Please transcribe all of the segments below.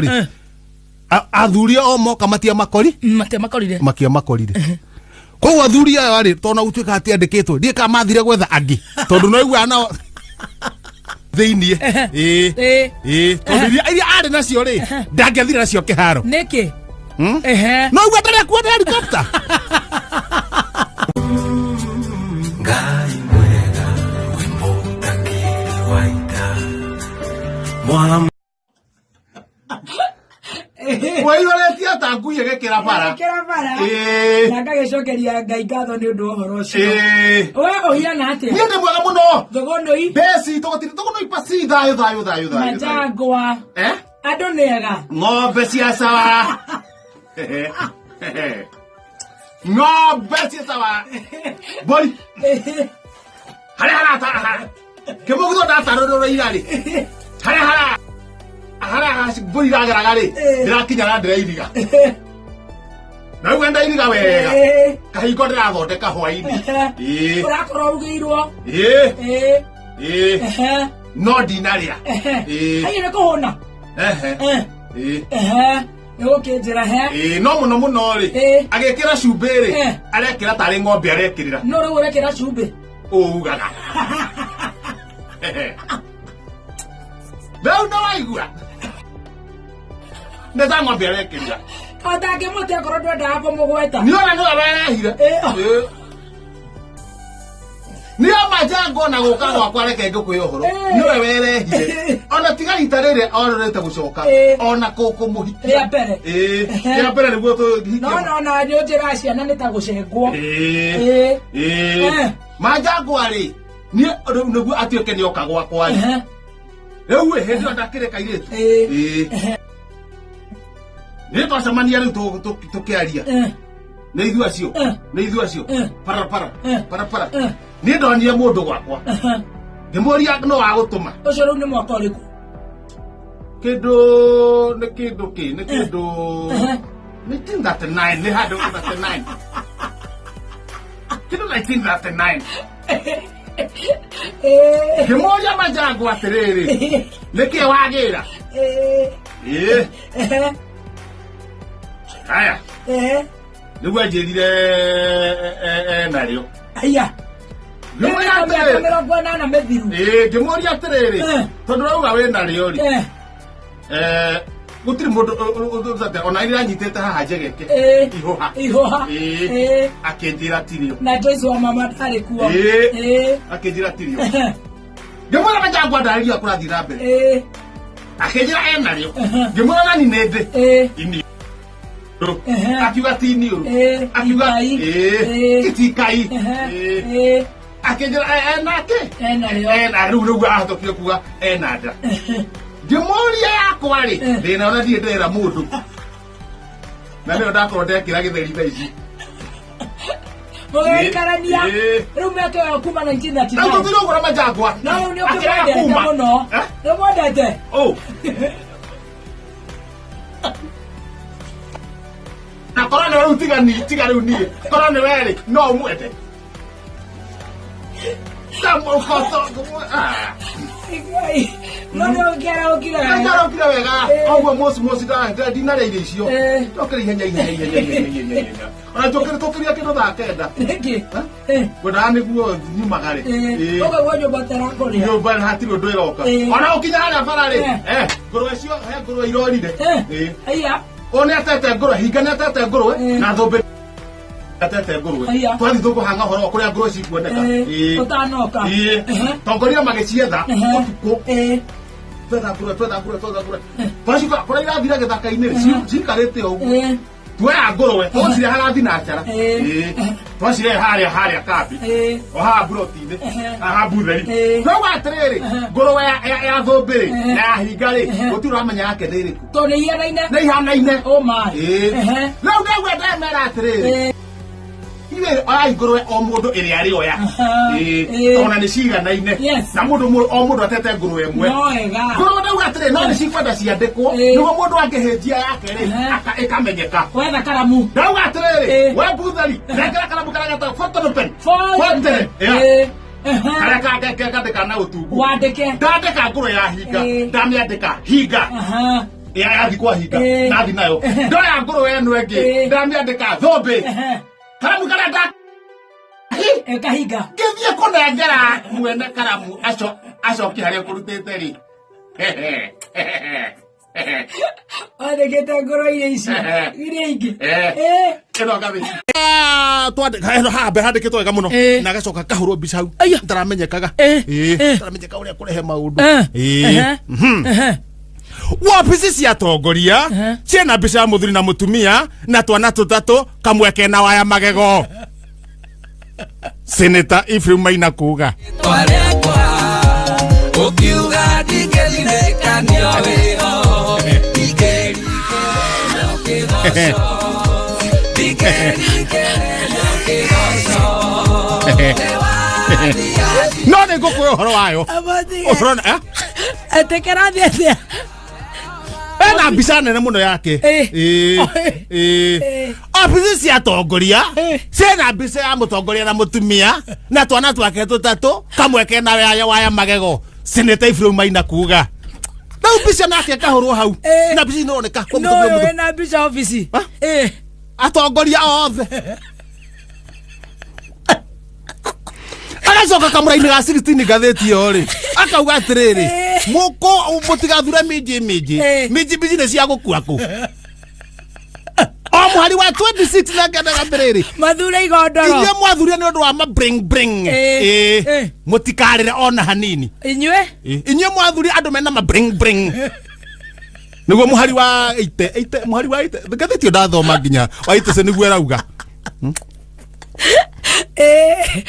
Rĩ athuri o moka matia makori. Matia makorire. Makia makorire. Koguo athuri aya rĩ, tondũ gũtuĩka hatiandĩkĩtwo, ndiĩ kana mathire gwetha angĩ, tondũ no iguaga nao thĩiniĩ. Ĩĩ. Ĩĩ, tondũ iria arĩ nacio rĩ, ndangĩathire nacio kĩharo. Nĩkĩ? Hmm? Ehe. No igua ndarĩ akuo nĩ helicopter. Ngai mwega wĩ mũtangĩri wa ita Mwa Wĩihũrĩtie ta ngui ĩgĩkĩra bara. Kĩra bara. Ĩĩ. Na ngagĩcokeria Ngai ngatho nĩ ũndũ wa ũhoro ũcio. Ĩĩ. We ũhiana atĩa? Niĩ ndĩ mwega mũno. Thũgũnũi. Mbeci tũgũtiri tũgũnũi pasi thayũ thayũ thayũ thayũ. Manjangwa. Eh? Andũ nĩ ega. Ng'ombe cia sawa. Ng'ombe cia sawa. Mbũri. Harĩa harata kĩmũgitho ndatarũrũrwo ira rĩ. Harĩa hara harĩa mbũri irageraga rĩ. Ndĩrakinya na ndĩrairiga. Na rĩu ndairiga wega. Kahingo ndĩrathondeka hwainĩ. Ĩĩ. Ũrakorwo ũrugĩirwo. Ĩĩ. Ĩĩ. Ĩĩ. Ehe. No ndinarĩa. Ehe. Ĩĩ. Haiya nĩ kũhũna. Ehe. Eh. Ĩĩ. Ehe. Nĩ gũkĩnjĩra he. Ĩĩ, no mũno mũno rĩ, Ĩĩ. agĩkĩra cumbĩ rĩ, Eh. arekĩra tarĩ ng'ombe arekĩrĩra. No rĩu ũrekĩra cumbĩ. Ũugaga. Rĩu nĩ waigua? Nĩ ta ng'ombe arekĩrĩra. Otangĩmũte akorwo ndwendaga kũmũgweta. Nĩ ona nĩwe werehire. Ĩĩ. Ĩĩ. Nĩ manjango na gũka gwakwa, reke ngĩkwĩre ũhoro. Ĩĩ. Nĩwe werehire. Ona tiga rita rĩrĩ ororete gũcoka. Ĩĩ. Ona kũmũhikia. Rĩa mbere. Ĩĩ. Rĩa mbere nĩguo tũhikie. No no na nĩ ũnjĩraga ciana nĩ ta gũcengwo. Ĩĩ. Ĩĩ. Ĩĩ. Eh. Manjangwa rĩ, niĩ rĩu nĩguo atuĩke nĩ oka gwakwa rĩ. Ehe. Rĩu ĩ, hĩndĩ ĩyo ndakĩrĩ kairĩtu. Ĩĩ. Ĩĩ. Nĩ twacemania rĩu tũkĩaria. Eh. Nĩ ithuĩ acio. Eh. Nĩ ithuĩ acio. Eh. Parapara. Eh. Parapara. Eh. Niĩ ndonire mũndũ gwakwa. Ehe. Ngĩmũria no wagũtũma. Ũcio rĩu nĩ mwaka ũrĩkũ? Kĩndũ nĩ kĩndũ kĩ nĩ kĩndũ Ehe. 1939, nĩ handũ 39, kĩndũ 1939. Ĩĩ. Ngĩmũria manjangu atĩrĩrĩ, nĩkĩ wagĩra? Ĩĩ. Ĩĩ. Ehe. Haya. Ehe. Nĩguo anjĩrire narĩo. Aya. Ngĩmũria Mĩaka atĩrĩrĩ. 80 mĩthiru. Ĩĩ, ngĩmũria atĩrĩrĩ, Eh. tondũ rauga wĩ narĩo rĩ, Eh. gũtirĩ mũndũ ũtate ona iria anyitĩte haha njegeke. Ĩĩ. Ihũha. Ihũha. Ĩĩ. Ĩĩ. Akĩnjĩra tirio. Na Joyce wa mama ndarĩ kuo. Ĩĩ. Ĩĩ. Akĩnjĩra tirio. Ngĩmwĩra manjangwa ndarĩria kũrathiĩ na mbere. Ĩĩ. Akĩnjĩra enarĩo. Ngĩmwĩra nani nĩ ndĩ Ĩĩ. iniũrũ. Ehe. Akiuga ti iniũrũ. Ĩĩ. Akiuga Ikai. ĩĩ Ĩĩ. itikai. Ehe. Ĩĩ. Ĩĩ. Akĩnjĩra enake. Enarĩo. Ena rĩu ahĩtũkire kuga ena nda. Ngĩmũria yakwa rĩ, thĩna ona ndirĩ ndĩrera mũndũ na nĩyo ndakorwo ndekĩra gĩtheri thaa ici. Mũgaikarania. Ĩĩ. Rĩu mĩaka ĩyo kuma Rĩu 1939. tũtirĩ ũguo na manjangwa. No rĩu nĩ Akĩrega ũkĩmwendete kuma. mũno. Eh? Nĩ ũmwendete? Oh. Na korwo nĩ rĩu tiga ni tiga rĩu niĩ korwo nĩ werĩ no ũmwende. Ngai. No nĩ ũngĩarahũkire wega. Ndarokire wega. Eh. Oguo moci moci ndinarĩa irio icio. Eh. Ndokire ihenya ihenya ihenya ihenya ihenya ihenya. Ona njũkĩre tũkĩria kĩndũ thaa 9. Nĩkĩ? Eh? Eh. Ngwendaga nĩguo nyumagare. Eh. Ĩĩ. Ũkaigua nyũmba tarakũrĩa. Nyũmba hatirĩ ũndũ ĩroka. Eh. Ona ũkinya harĩa bara rĩ, Eh. ngũrwe icio he ngũrwe irorire. Eh. Ĩĩ. Aya. Ũyũ nĩ atete ngũrwe, hinga nĩ atete ngũrwe Eh. na thũmbĩ atete ngũrwe. Aya. Twathiĩ tũkũhanga ũhoro wa kũrĩa ngũrwe cikuoneka. Eh. Ĩĩ. Ũtanoka. Ĩĩ. Ehe. Tongoria magĩcietha Ehe. ũtukũ. Eh. Twetha ngũrwe, twetha ngũrwe, twetha ngũrwe. Twacikora kũrĩa irathira gĩthaka-inĩ rĩ, ciikarĩte o ũguo. Eh. Tuoya ngũrwe, twacirehaga thinacara. Ĩĩ. Ĩĩ. Twacirehe harĩa harĩa kambi. Ĩĩ. O haha mburoti-inĩ. Ehe. Haha mbutheri. Ĩĩ. Twauga atĩrĩrĩ, Ehe. ngũrwe ya thũmbĩ rĩ, Ehe. na ya hinga rĩ, Ehe. gũtirĩ ũramenya yake nĩ ĩrĩkũ. Tondũ nĩ ihanaine. Nĩ ihanaine. Oh my. Ĩĩ. Ehe. Rĩu ndaigua ndemera atĩrĩrĩ, Ĩĩ. inyuĩ oyai ngũrwe o mũndũ ĩrĩa arĩoya. Aha. Ĩĩ. Ĩĩ. Ona nĩ ciganaine. Yes. Na mũndũ o mũndũ atete ngũrwe ĩmwe. No wega. Ngũrwe ndauga atĩrĩ, no nĩ cikwenda ciandĩkwo Ĩĩ. nĩguo mũndũ angĩhĩnjia yake rĩ, Ehe. ĩkamenyeka. Wetha karamu. Ndauga atĩrĩrĩ, Ĩĩ. we mbutheri, nengera karamu karĩa getagwo photo pen. Fountain. Yeah. Ĩĩ. Ehe. Karĩa kandĩka na ũtungu. Wandĩke. Ndandĩka ngũrwe ya hinga, Ĩĩ. ndamĩandĩka hinga. Aha. Ya yathi kwahinga. Eh. Nathi nayo. Ndoya ngũrwe ĩno ĩngĩ. Eh. Ndamĩandĩka thũmbĩ. Ehe. Karamu karĩa nda Eh, kahinga ngĩthiĩ kũnengera mwene karamu aco acokie harĩa kũrutĩte rĩ. wandĩkĩte ngũrwe iria icio iria ingĩ Eh. Eh. Ĩno ngathĩti. Twandĩka ĩno haha mbere handĩkĩtwo wega mũno Eh. na agacoka kahũrwo mbica hau Aya. ntaramenyekaga Eh. Ĩĩ, Eh. ntaramenyeka ũrĩa kũrehe maũndũ Eh. Ĩĩ. Ehe. Mhm. Ehe. Wabici cia atongoria Ehe. ciĩna mbica ya mũthuri na mũtumia na twana tũtatũ kamwe kena waya magego Senator Ephraim Maina kuga Twarekwa ukiuga ndingĩthinĩkanio wĩho ndingĩringĩrĩrio kĩgoco ndingĩringĩrĩrio kĩgoco no nĩ ngũkwĩra ũhoro wayo Amatiga. ũhoro na- eh? Atĩ kĩrathiĩ atĩa ena mbica nene mũno yake Eh. Ĩĩ. Ĩĩ. Eh. obici cia atongoria Eh. ciĩna mbica ya mũtongoria na mũtumia na twana twake tũtatũ kamwe kena waya waya magego Senator Ephraim Maina kuga rĩu mbica nake akahũrwo hau Eh. na mbica inoroneka kwa no mũtongoria ũyũ mũthuri. wĩna mbica obici Ha? Eh. atongoria othe agacoka kamũra-inĩ ga 16 ngathĩti ĩyo rĩ akauga atĩrĩrĩ Eh. mũkũ mũtigathure minji minji Eh. minji minji nĩ cia gũkua kũ o mũhari wa 26 na ngendaga mbĩrĩrĩ mathure igondoro inyuĩ mwathurie nĩ ũndũ wa ma bring bring Eh. Eh. Eh. mũtikarĩre ona hanini inyuĩ inyuĩ mwathurie andũ mena ma bring bring nĩguo mũhari wa 80 80 mũhari wa 80 ngathĩti ĩyo ndathoma nginya wa 80 nĩguo ĩrauga Eh.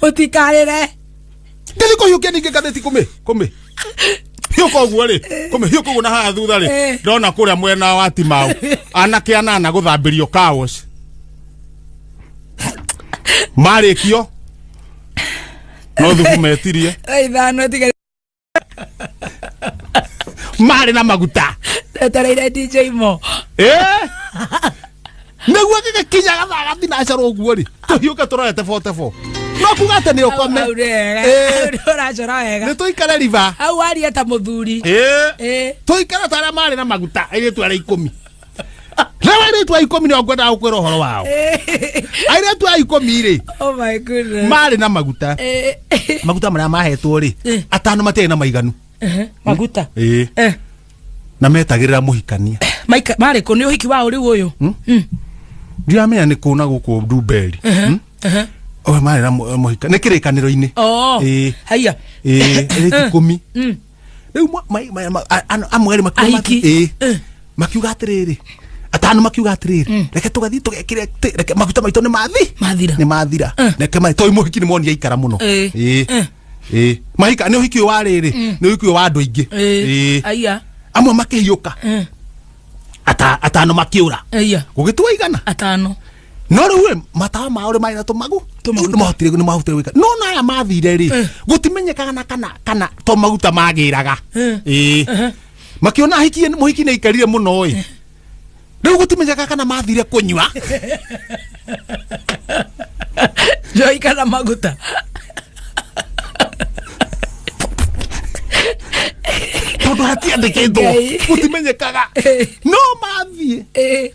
mũtikarĩre ngĩthiĩ kũhiũkia ningĩ ngathĩti kũmĩ kũmĩ hiũka ũguo rĩ kũmĩ hiũka ũguo na haha thutha rĩ Eh. ndona kũrĩa mwena wa timau anake anana gũthambĩrio car wash marĩkio no thubu metirie thaa ithano tiga marĩ na maguta etereire DJ Mo Eh? nĩguo gĩgĩkinya gathaa gathinacara ũguo rĩ tũhiũke tũrorete 44 no kuga atĩ nĩ ũkome Hau nĩ wega. Eh. Hau nĩ ũracora wega nĩ tũikare riba hau waria ta mũthuri Eh. Eh. tũikare ta arĩa marĩ na maguta airĩtu arĩa ikũmi rĩu airĩtu a ikũmi nĩo ngwendaga gũkwĩra ũhoro wao Eh. airĩtu a ikũmi rĩ Oh my goodness. marĩ na maguta Eh. maguta marĩa mahetwo rĩ Eh. atano matiarĩ na maiganu Eh, maguta Ĩĩ. Eh. na metagĩrĩra mũhikania Maika marĩ kũ nĩ ũhiki wa ũrĩu ũyũ Mm. ndiramenya nĩ kũ na gũkũ ndumberi Ehe. Ehe. oe marĩ na mũhika nĩ kĩrĩkanĩro-inĩ Oh. Ĩĩ. Haiya. Ĩĩ, airĩtu ikũmi Mm. rĩu amwe erĩ makiuga Ahiki. ĩĩ. Eh. makiuga atĩrĩrĩ atano makiuga atĩrĩrĩ reke tũgathiĩ tũgekĩre reke maguta maitũ nĩ mathi Mathira. nĩ mathira Eh. reke ma tondũ mũhiki nĩ moni aikara mũno Ĩĩ. Ĩĩ. Eh. Ĩĩ. mahika nĩ ũhiki ũyũ wa rĩrĩ nĩ ũhiki ũyũ wa andũ aingĩ Eh. Ĩĩ. Haiya. amwe makĩhiũka Eh. Atano makĩũra Haiya. gũgĩtua igana Atano. no rĩu ĩ, matawa mao rĩ marĩ na tũmagu Tũmaguta. nĩ mahotire gwĩka no na aya mathire rĩ Eh. gũtimenyekaga na kana kana to maguta magĩraga Eh. ĩĩ Ehe. makiona ahiki mũhiki nĩ aikarire mũno ĩ rĩu gũtimenyekaga kana mathire kũnyua Njohi kana maguta. tondũ hatiandĩkĩtwo Ngai. gũtimenyekaga Eh. no mathiĩ Eh.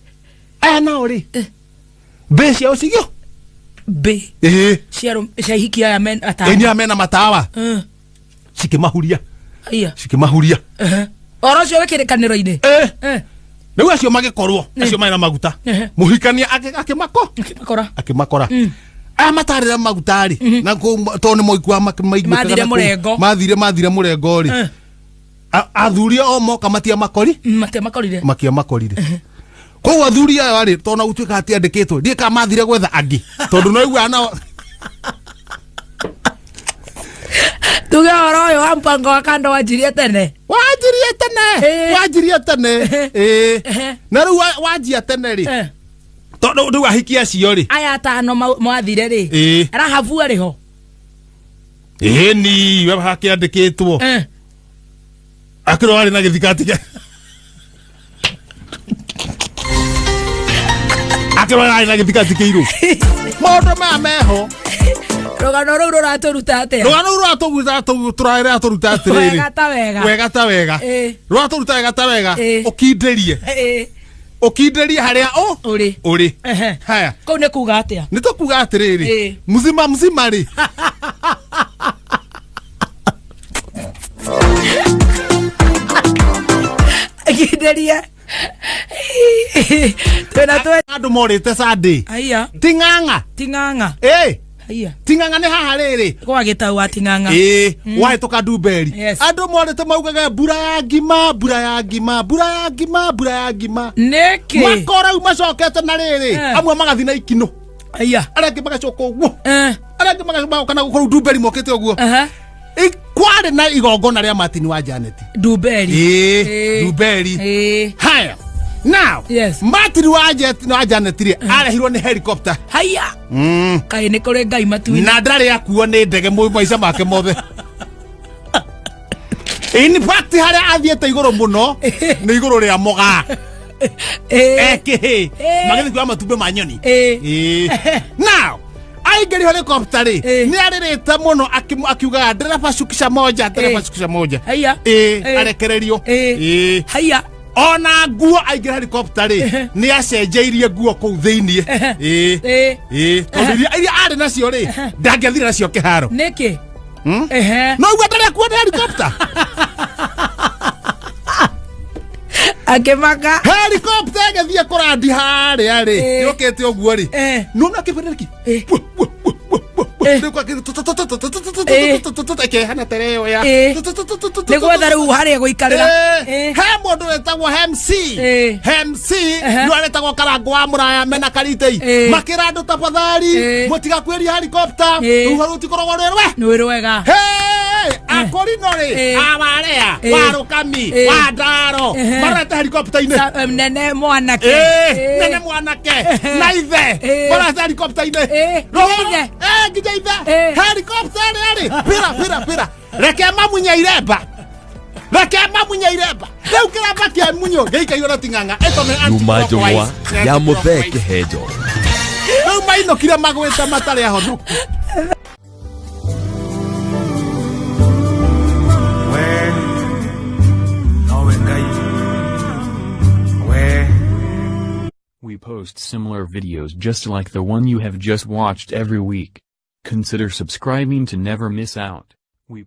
aya nao rĩ mbĩ ciao cigio Mbĩ. ĩĩ Cia cia ihiki aya men atano. ĩ nĩ aya mena matawa Eh. cikĩmahuria Haiya. cikĩmahuria Ehe. Oro ũcio wĩ kĩrĩkanĩro-inĩ. ĩ Eh. rĩu acio magĩkorwo acio marĩ na maguta Ehe. mũhikania akĩmako Akĩmakora. akĩmakora aya matarĩ na maguta rĩ na tondũ nĩ moikuaga maiguĩkaga Mathire na kũu. mũrengo. mathire mathire mũrengo rĩ Eh. Athuri o moka matia makori Matiamakorire. makia makorire koguo athuri aya rĩ tondũ na gũtuĩka hatiandĩkĩtwo ndiĩ kana mathire gwetha angĩ tondũ no iguaga nao Tuge ũhoro ũyũ wa mpango wa kando wanjirie tene. wanjirie tene Eh. wanjirie tene ĩĩ Ehe. na rĩu wanjia tene rĩ Eh. tondũ rĩu ahiki acio rĩ Aya atano mwathire rĩ. Ĩĩ. Rahabu arĩ ho. ĩni we hakĩandĩkĩtwo Eh. akĩrwo arĩ na gĩthikati kĩa Akĩrora na gĩthikati kĩirũ. Maũndũ maya meho. Rũgano rũu rũratũruta atĩa? Rũgano rũu rũratũruta atĩrĩrĩ. Wega ta wega. Wega ta wega. Rũratũruta wega ta wega. Ũkindĩrie. Ũkindĩrie harĩa Ũrĩ. Ũrĩ. Ehe. Haya. Kũu nĩ kuga atĩa? Nĩ tũkuga atĩrĩrĩ. Mzima mzima rĩ. Kindĩrie. Twĩna twe. Andũ morĩte Sunday. Aya. Ting'ang'a. Ting'ang'a. Aya. Ting'ang'a nĩ haha rĩrĩ. Kwa gĩtau wa Ting'ang'a. Wahĩtũka Ndumberi. Yes. Andũ morĩte maugaga mbura ya ngima, mbura ya ngima, mbura ya ngima, mbura ya ngima. Nĩkĩ? Makora rĩu macokete na rĩrĩ. Amwe magathiĩ na ikinũ. Aya. Arĩa angĩ magacoka ũguo. Arĩa angĩ magacoka na gũkũ Ndumberi mokĩte ũguo. Kwarĩ na igongona rĩa Martin wa Janet. Ndumberi. Ndumberi. Haya. Now, yes. Martin wa Janet rĩ arehirwo nĩ helicopter. Haya. Kaĩ nĩ kũrĩ Ngai matu-inĩ. Na ndarĩ akuo nĩ ndege maica make mothe. In fact harĩa athiĩte igũrũ mũno nĩ igũrũ rĩa mũgaa. Ekĩhĩ. Magĩthiĩ kuoya matumbĩ ma nyoni. Now, aingĩrio helicopter rĩ nĩ arĩrĩte mũno akiugaga ndereba shukisha moja, ndereba shukisha moja. Haya. Arekererio. Haya. Ona nguo aingĩra helicopter rĩ nĩ acenjeirie nguo kũu thĩiniĩ. Tondũ iria arĩ nacio rĩ ndangĩathire nacio kĩharo. Nĩkĩ? No uga ndarĩ akuo nĩ helicopter. Akĩmaka. Helicopter ĩgĩthiĩ kũrandi harĩa rĩ yũkĩte ũguo rĩ nĩwona kĩberereki ĩkĩhana tereo ya Nĩ gwetha rĩu harĩa gũikarĩra. He mũndũ wĩtagwo MC. MC nĩwe wĩtagwo Karangũ wa Mũraya mena Karitei. Makĩra andũ tafadhali mũtigakuĩrie helicopter rũhuho rũtikoragwo rwĩ rwe. Nĩ rwega. Akorino rĩ awarea wa Rũkami wa Ndaro marorete helicopter-inĩ. Nene mwanake. Nene mwanake na ithe marorete helicopter-inĩ. Nginya ithe. Nginya ithe. Helicopter ĩrĩa rĩ pira pira pira. Reke mamunye iremba. Reke mamunye iremba. Rĩu kĩremba kĩa munyo gĩikairwo na Ting'ang'a. Ĩtome Juma Njũng'wa ya Mũthee Kĩhenjo. Rĩu mainũkire magwĩte matarĩ ahonoku. We post similar videos just like the one you have just watched every week. Consider subscribing to never miss out.